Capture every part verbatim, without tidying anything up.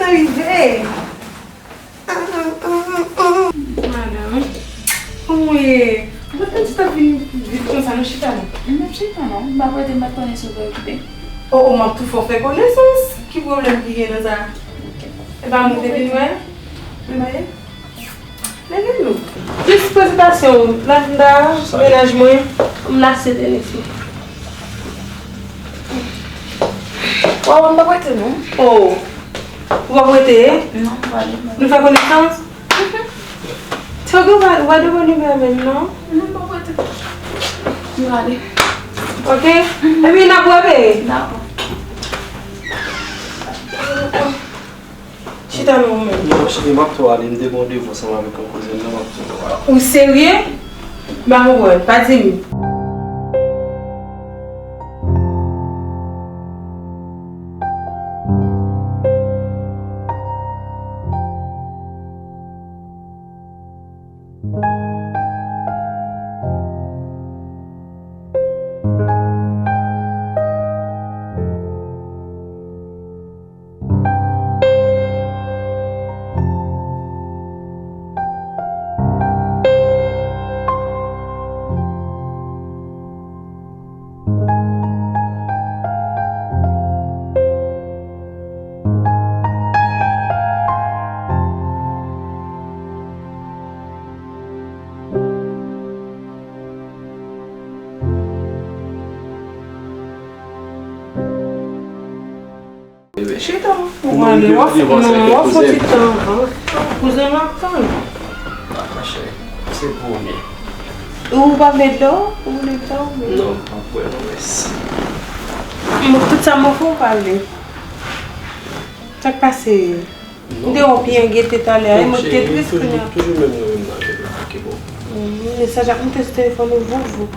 Rive. Madanm, kòman w ye? Ou pa t di t ap vin vit konsa, non, chita non. M ap chita non. M pa prete, m pa t konnen si w te okipe. O, o, m ap tou fè w fè konesans. Ki pwoblèm ki gen nan sa? E pa mwen te vin wè? Mwen pa ye? Leve nou. Jis prezentasyon, Linda, mennaj mwen, m lase Denise. Waw, m pa prete non. O, ou pa prete? Non, m prale. Nou fè konesans? Togo, ou pa, ou pa devan nou menm, non? Non, m pa prete. M prale. Ok? Epi n ap wè, bebe. Dakò. Chita non ou menm. Non, cheri, m ap tou ale. M te gen yon devwa ansanm avèk yon kouzin nan, m ap tou ale. Ou serye? M pa konprann. Pa di m. Chita, ou prale, w ap, non, w ap fè ti tan anvan. Kouzen m ap tann. Ah, ma chérie, se pou ou menm. Ou pa vle dlo? Ou vle dlo? Non, m pa bwè non, mèsi. Bon, tout sa m ofri w, ou pa vle. Sa k pase? M te wè w byen gete talè a, e mwen te tris kounye a. Toujou, toujou menm nou menm nan, ok, bon. Mesaj ap moute sou telefòn ou, vouv, vouv.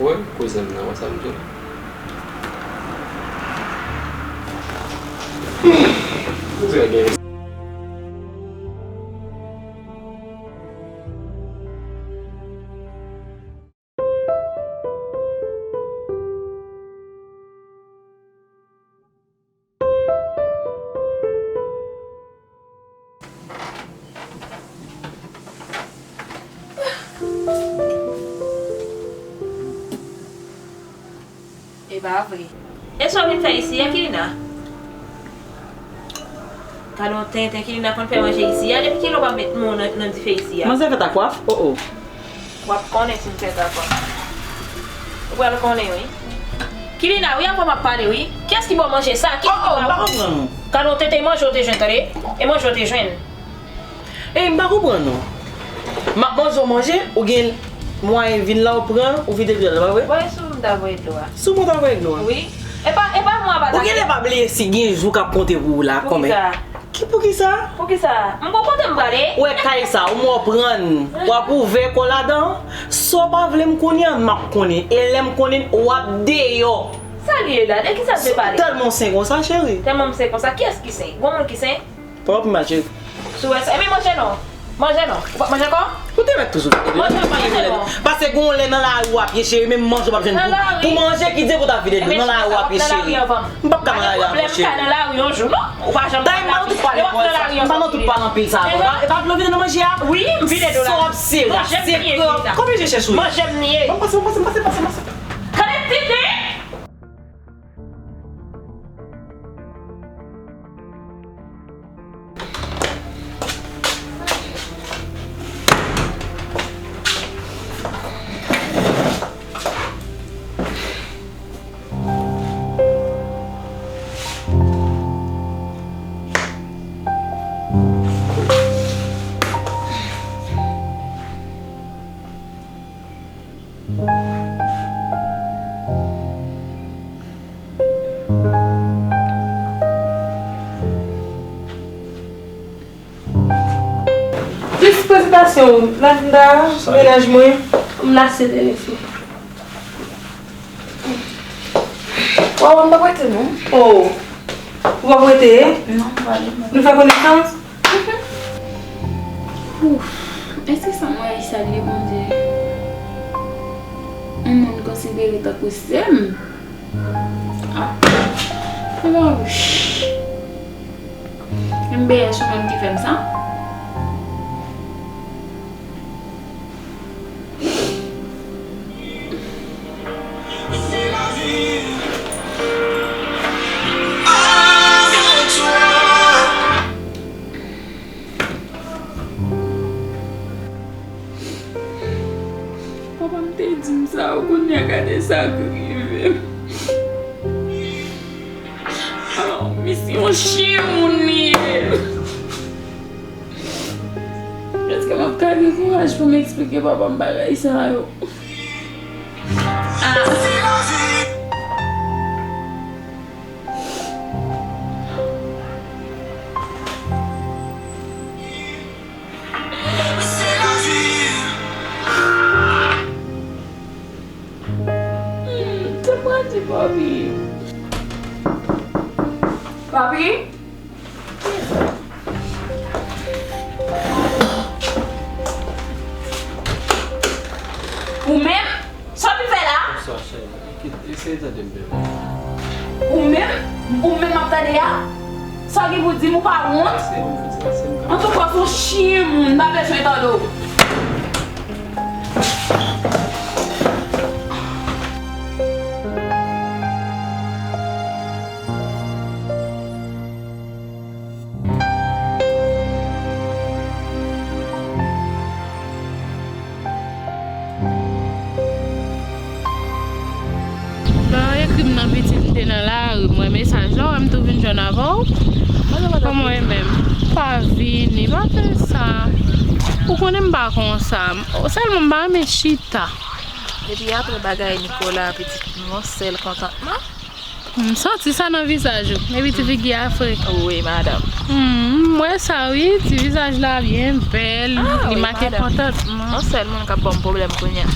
Wè, kouzen m nan, wè sa m di w. Kouzen gen. E pa vre. E sa w vin fè isi a, Kilina? Gade yon tenten Kilina konn fè manje isi a. Depi kilè w pa met men w nan, nan dife isi a? Manzè fèt ak waf? O, o. W ap konnen si m fèt ak waf. Ou pral konnen, wi. Kilina, wi, avan m ap pale, wi. Kiyès ki ba w manje sa? Kiyès ki ba w? O, o, m pa konprann ou. Gade yon tenten manje w te jwenn, tande? E manje w te jwenn. Ey, m pa konprann non. M ap mande w manje, ou gen mwayen vin la, ou pran, ou vide dlo a, pa vre? Wè, sou m ta voye dlo a. Sou mwen ta voye dlo a? Wi. E pa, e pa mwen ap atake. Ou genlè pa bliye si gen jou k ap konte pou ou la, kòmè. Poukisa? Ki poukisa? Poukisa? M gon kote m prale. Ou wè kay sa, ou mò pran, w ap ouvè kò ladan, sa w pa vle m konnen an, m ap konnen. E lè m konnen, w ap deyò. Sa l ye la? De kisa l te pale? Tèlman w sen konsa, cheri. Tèlman m sen konsa? Kiyès ki sen? Gon moun ki sen? Pa w pi mal, cheri. Si w wè sa, ebyen manje non. Manje non. Ou p ap manje ankò? Ou te mèt toujou vide dlo. Manje, manje non. Paske gon lè nan lari w ap ye, cheri, menm manje w p ap jwenn pou, pou manje, ki di pou w ta vide dlo nan lari w ap ye, cheri. M p ap ka nan lari ankò, cheri. Nan lari yon jou, non. Ou pa janm. Dayè, m pa nan tout pale anpil sa. M pa nan tout pale anpil sa, non. E pa dlo vide nan manje a? Wi, m vide dlo la. Sa w ap sere a? Manje m ye, Kilina. Konbyen je chèche ou ye? Manje m ye. Bon, pase, pase, pase, pase, pase. Kale tete! Jis prezentasyon, Linda, mennaj mwen, m lase Denise. Waw, m pa prete non. O, ou pa prete? Non, m prale. Nou fè konesans? Ouf, èske sa m wè isi a li, Bondye? Yon moun konsidere tankou sè m? Ah. Ala wi. M B S ou menm ki fè m sa. Papa m te di m sa, ou konnen gade sa k rive m. Oh, misye yon chen moun li ye. Èske m ap ka gen kouraj pou m eksplike papa m bagay sa yo? Ah. Hmm, sa pral di papi. Papi? Ou menm? Sa w vin fè la? Bonswa, cheri. Kit, eseye tande m, bebe. Ou menm? Ou menm m ap tande a? Sa w gen pou di m, ou pa wont? Antouka, w se yon chen moun, m pa bezwen tande w. Lè w ekri m nan pitit, m te nan lari, m wè mesaj la, w wè m tou vin jwenn avè w. Kòman w ye menm? Pa vini, pa fè sa. Ou konnen m pa konsa. Sèlman m pa renmen chita. Epi apre bagay Nicolas, pitit, m gon sèl kontantman. M santi sa nan vizaj ou. Epi ti figi a fre. Wi, madanm. Hmm, m wè sa wi, ti vizaj la byen bèl, li make kontantman. Yon sèl moun k ap ban m pwoblèm kounye a.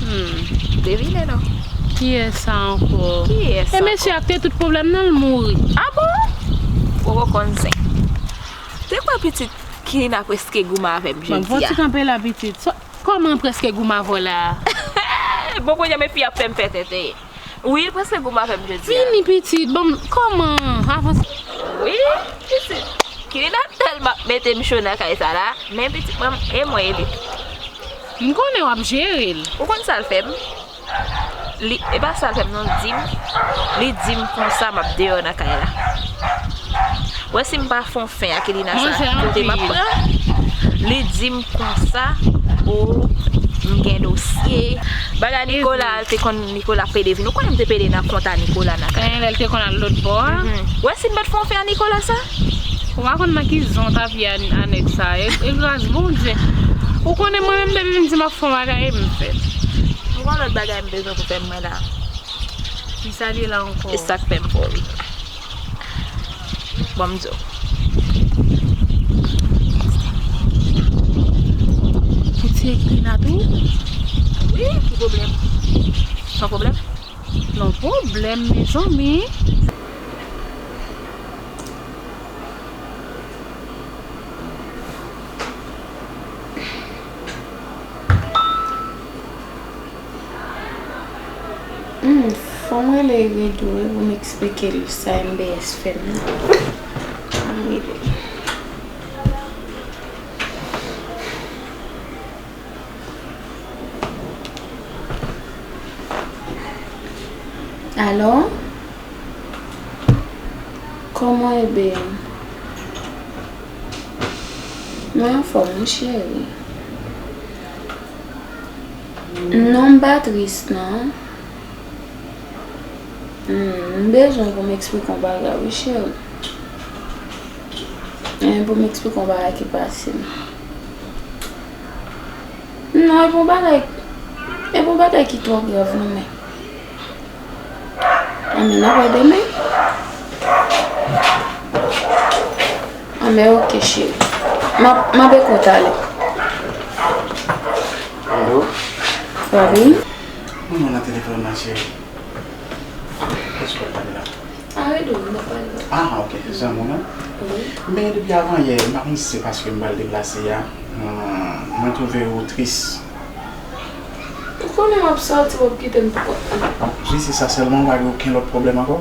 Hmm. Devine non. Kiyès sa ankò? Kiyès sa ankò? E mesye a k te tout pwoblèm nan, l mouri. A bon? Ou poko konn zen. Te kwè pitit Kilina prèske goumen avè m jodi a. Bon, fò ti kanpe la pitit. Kòman prèske goumen avè w la a? Bon, kounye a men fi ap fè m fè tenten. Wi, l prèske goumen avè m jodi a. Vini pitit, bon, kòman? Avanse. Wi, pitit. Kilina tèlman ap mete m cho nan kay sa la, men pitit mwen, e mwen e li. M konnen w ap jere l. Ou konn sa l fè m? Li, e pa sa l fè m non, li di m, li di m konsa m ap deyò nan kay la. Wè si m pa fè yon fen ak Elina sa, kote m ap pran? Li di m konsa, o, m gen dosye. Bagay Nicolas, l te konn Nicolas pede vin. Ou konnen m te pede nan kont a Nicolas nan kay la. Lè l te konn al lòt bò a. Wè si m pa t fè yon fen a Nicolas sa. Ou pa konn nan ki zon w t ap ye a nèg sa. E, e gras Bondye. Ou konnen mwen menm depi m di m ap fè yon bagay, e m fè l. M gon lòt bagay m bezwen pou fè mwen la. Kisa l ye la ankò? E sa k fè m fè w vini la. Bon, m di w. Pou tiye Kilina tou? Wi, ki pwoblèm? Sa pwoblèm? Non, pwoblèm, mezanmi. Hmm, fò m rele Redo wi pou m eksplike l sa M B S fè m nan. Fò m rele l. Alo? Kòman w ye, bebe? Mwen anfòm wi, cheri. Non, m pa tris, non. Hmm, m bezwen pou m eksplike yon bagay, wi, cheri. Hein, pou m eksplike yon bagay ki pase m. Non, e pa yon bagay, e pa yon bagay ki twò grav, non, men. Anben, n ap wè demen. Anben, oke, cheri. M ap, m ap ekri w talè. Alo? Wi. Mwen nan telefòn nan, cheri. Kiyès w ap pale la? A, Redo, m ap pale la. Ah, oke, se zanmi w, non? Wi. Men depi avanyè, m pa konn si se paske m pral deplase a, mwen, mwen twouve ou tris. Ou konnen w ap sòti, w ap kite m pou kont mwen. Jis se sa sèlman, ou pa gen okenn lòt pwoblèm ankò?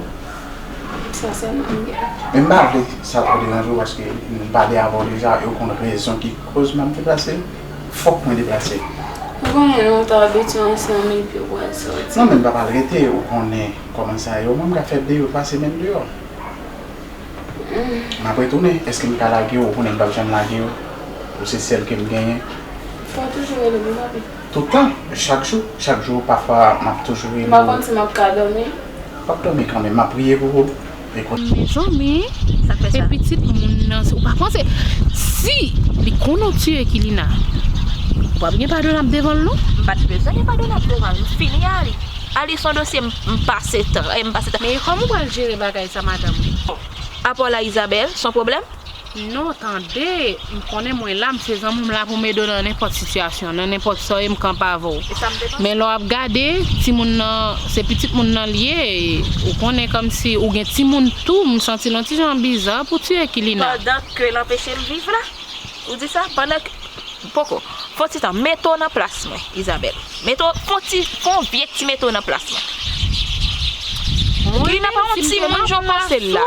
Sa sèlman m gen. Men m pa vle sa twò deranje w paske m pale avè w deja e w konn rezon ki koz m ap deplase. Fòk mwen deplase. Ou konnen nou t abitye ansanm epi w pral sòti. Non, men m pa pral rete, ou konnen kòman sa ye. Omwen m ka fè de jou, twa semèn deyò. M ap retounen. Èske m ka lage w? Ou konnen m p ap janm lage w. Ou se sèl ke m genyen. Fò w toujou rele m, papi. Tout tan, chak jou, chak jou, pafwa, m ap toujou rele w. M pa konn si m ap ka dòmi. W ap dòmi kanmenm, m ap priye pou ou. Ekout. Mezanmi, sa fè e sa. Pitit moun nan, ou pa panse, si li konnen w tiye Kilina, ou p ap gen padonab devan l, non? M pa t bezwen gen padonab devan l, m fini a li. A li se yon dosye m, m pase tan, e m pase tan. Men kòman w pral jere bagay sa, madanm? Apò la, Isabelle, se yon pwoblèm? Non, tande, m konnen mwen la, m se zanmi w, m la pou m ede w nan nenpòt sitiyasyon, nan nenpòt sa w ye, m kanpe avè w. E sa m te panse. Men lè w ap gade, timoun nan, se pitit moun nan l ye, ou konnen kòmsi ou gen timoun tou, m santi l yon ti jan biza pou tiye Kilina. Pandan ke l anpeche m viv la? Ou di sa? Pandan ke, poko. Fon ti tan, mete w nan plas mwen, Isabelle. Mete w, fon ti, fon vye ti mete w nan plas mwen. Kilina pa yon timoun jan w panse l la.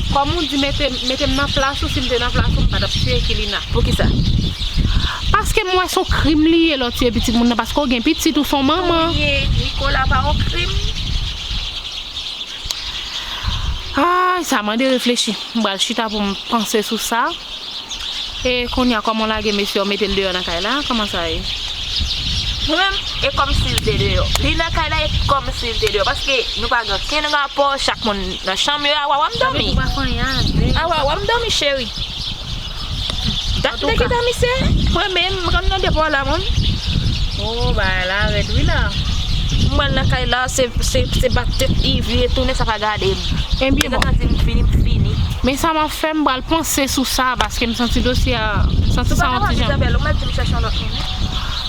Kòm ou di mete, mete m nan plas ou, si m te nan plas ou, m pa t ap tiye Kilina. Poukisa? Paske m wè se yon krim li ye lè w tiye pitit moun nan, paske w gen pitit, ou se yon manman. Touye Nicolas pa yon krim. Ay, sa mande reflechi. M pral chita pou m panse sou sa. E kounye a, kòman w lage mesye a, w mete l deyò nan kay la? Kòman sa ye? Mwen menm, e kòmsi l te deyò. Li nan kay la, e kòmsi l te deyò. Paske nou pa gen okenn rapò, chak moun nan chanm yo, a wawa m dòmi. A wawa m dòmi, cheri. Dat m te kite misye, mwen menm, m konn nan depo la, moun. Oh, bagay la rèd, wi, la. M pral nan kay la, se, se, se bat tèt li, vire tounen, sa pa gade m. Ebyen, bon. Li gentan di m fini, m fini. Men sa m ap fè, m pral panse sou sa, paske m santi dosye a, m santi sa yon ti jan. Isabelle, ou mèt di m chèche yon lòt moun.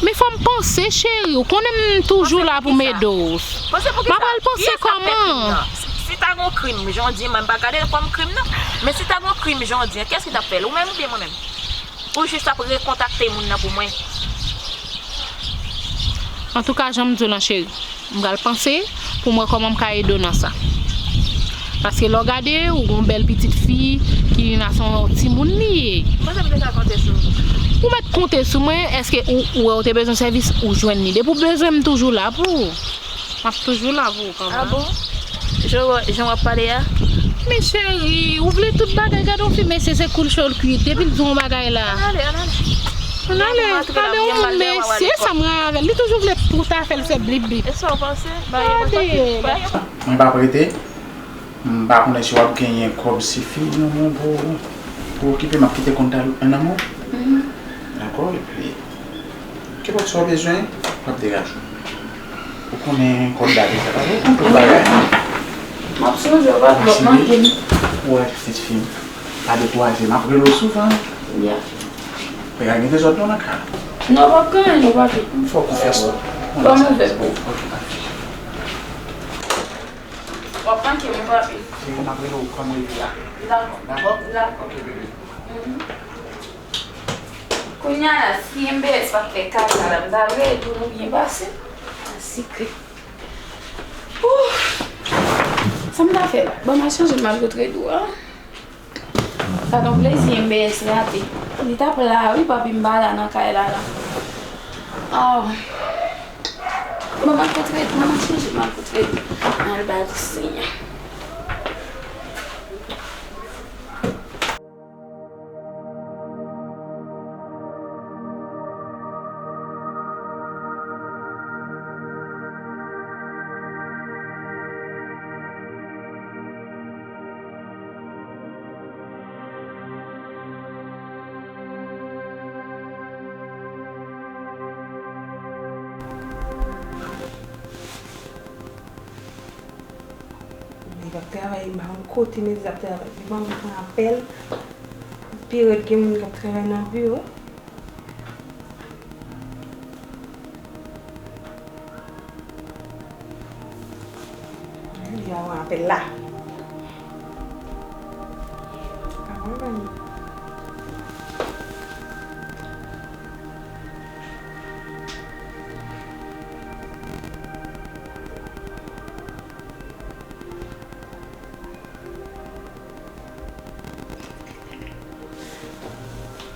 Men fò m panse, cheri, ou konnen m toujou la pou m ede w. Panse pou kisa? M ap pral panse kòman? Si ta gon krim, jan w di, mwen m pa gade kòm krim, non. Men si ta gon krim, jan w di, kiyès ki t ap fè l? Ou menm oubyen mwen menm? Ou jis ap rekontakte moun nan pou mwen? Antouka, jan m di w lan, cheri, m pral panse pou m wè kòman m ka ede w nan sa. Paske lè w gade, ou gon bèl pitit fi, Kilina se yon timoun li ye. Mwen menm deja konte sou ou. Ou mèt konte sou mwen, èske ou, ou wè ou te bezwen sèvis, ou jwenn li. Depi w bezwen m, toujou la pou ou. M ap toujou la pou ou kanmenm. Ah bon? Jan w, jan w ap pale a? Men cheri, ou vle tout bagay, gade yon fi, mesye se koul cho l kwit, depi l di yon bagay la. Ann ale, ann ale. Ann ale, gade yon moun mesye, sa m rayi avè l. Li toujou vle pou ta fè l se blip blip. E sa w panse? Ba yo, ba yo. Mwen pa prete. M pa konnen si w ap genyen kòb sifi non, non, pou, pou okipe, m ap kite kont la nan men w. Dakò, epi, kenpòt sa w bezwen, w ap degaje w. Ou konnen kòb la deja pare, ou konn tout bagay. M ap sonje w, pa t manke m. Ou wè, pitit fi m, pa dekouraje, m ap rele w souvan. Ya. Pral gen dezòd non nan kay la. Non, p ap gen anyen non, papi. Fè w konfyans. Ban m ouvè pou ou. Ok, papi. W ap manke m, papi. Cheri, m ap rele w kòm rive a. Dakò. Dakò? Dakò. Ok, bebe. Mhm. Kounye a la, si M B S pa t fè kaka la, m ta rele pou nou byen pase. A sikre. Ouf! Sa m ta fè la? Ban m al chanje malkout redo a. Sa t yon plezi M B S rate. Li t ap la wi, papi m pa la nan kay la la. Aw. Manman kote, manman chanje, manman kote. Al ba li siy. Li t ap travay, m pa konn kote, men li t ap travay. Li ban m pran apèl. Pi rèd gen moun k ap travay nan biwo. Li a wè apèl la. A wè, mami.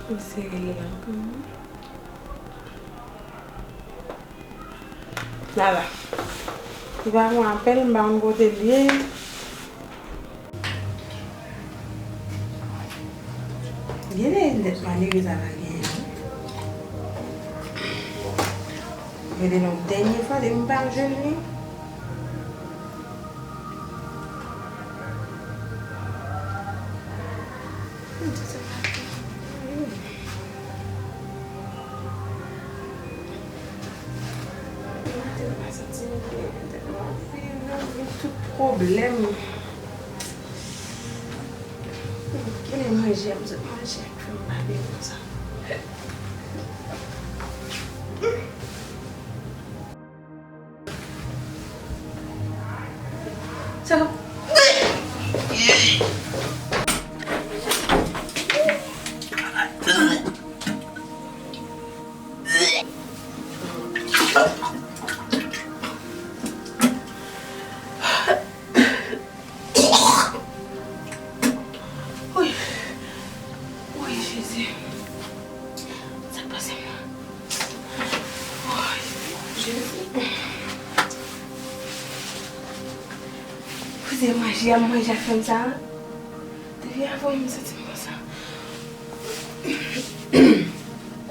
M sere l la pou mwen. Lala. Li pa pran apèl, m pa konn kote l ye. Gen de nèt malere sa va genyen. Rele l yon dènye fwa, depi m pa jwenn li. Maten m pa santi m byen, tèt mwen anpil, tout pwoblèm. Kilè manje a, m sot manje a k fè m pa byen konsa. Sa. Woy. Woy, Jezi. Sa k pase m la? Woy, Jezi. Kote manje a, manje a fè m sa? Depi avan, m santi m konsa.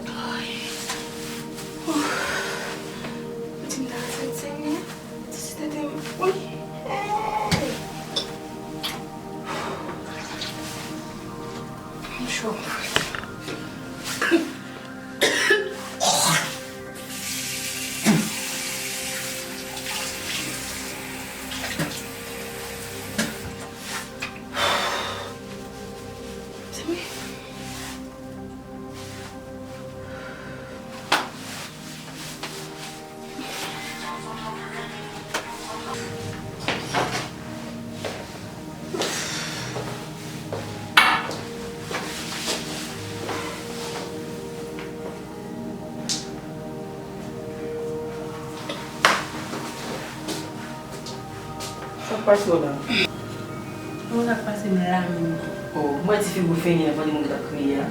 Woy. Woy. Ti m ta santi m byen. Ti tete m. Wi. Hey! M cho. Sa k pase w la? Mwen sa k pase m la menm nan. Oh, m wè ti figi w fenyen nan pandan moun ki t ap kriye a.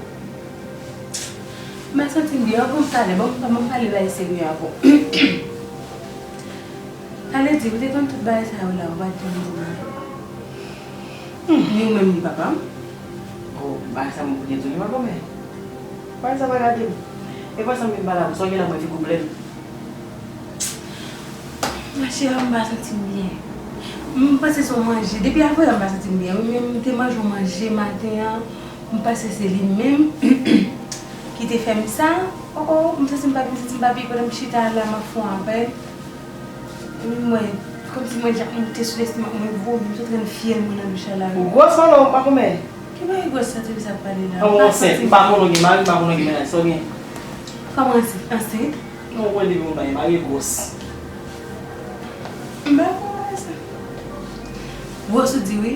M pa santi m byen, ankò m pale, bon, m pa, m pale bagay serye avè w. Sa vle di, ou te konn tout bagay sa yo la, ou pa t janm di m anyen. Ni ou menm, ni papa m. Oh, bagay sa mwen konnen tou, li pa konmen. Bagay sa pa gade m. E pa sa m vin pale avè w, sa w gen la mwen figi w blèm. Machè, m pa santi m byen. M panse se yon manje. Depi avanyè m pa santi m byen. Wi, men m te manje yon manje maten an. M panse se li menm ki te fè m sa. Oh, oh, m santi m pa byen, m santi m pa byen. Pandan m chita la, m ap fè yon apèl. Wi, mwen, kòmsi mwen ja monte sou lestomak mwen, vomi, m sot rann fyèl mwen nan douch la, la. Ou gwòs alò, ou pa konmen? Ki bagay gwòs sa, depi sa ap pale la? Kòman w ansent? M pa konnen w gen mari, m pa konnen w gen mennaj, sa w gen? Kòman ansent? Ansent? Non, w wè depi yon bagay, mari gwòs. M pa konn bagay sa. Gwòs ou di wi?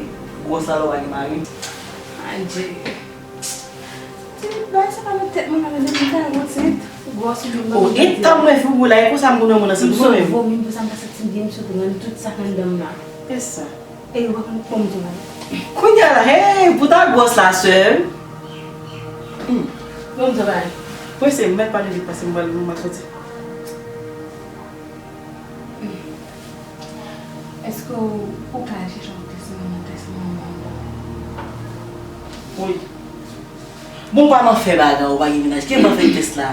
Gwòs alò w pa gen mari? Adje. Ti bagay sa pa nan tèt mwen la, depi m ta ansent. Gwòs ou di m pa konn sa. Oh, e tan mwen figi w la, e konsa m konnen moun ansent ou menm. M sot vomi, m pou sa m pa santi m byen, m sot rann tout sa k anndan m la. E sa. E ou pa konn kòman m te mal. Kounye a la, hey, pou ta gwòs la, sè m. Hmm. Bon, m travay. Mwen se mèt pale vit paske m pral, m ap soti. Hmm. Èske w, ou ka aji jan w te siyen nan tès manman w? Wi. Bon, w pa nan fè bagay, ou pa gen mennaj. Ki m ap fè tès la?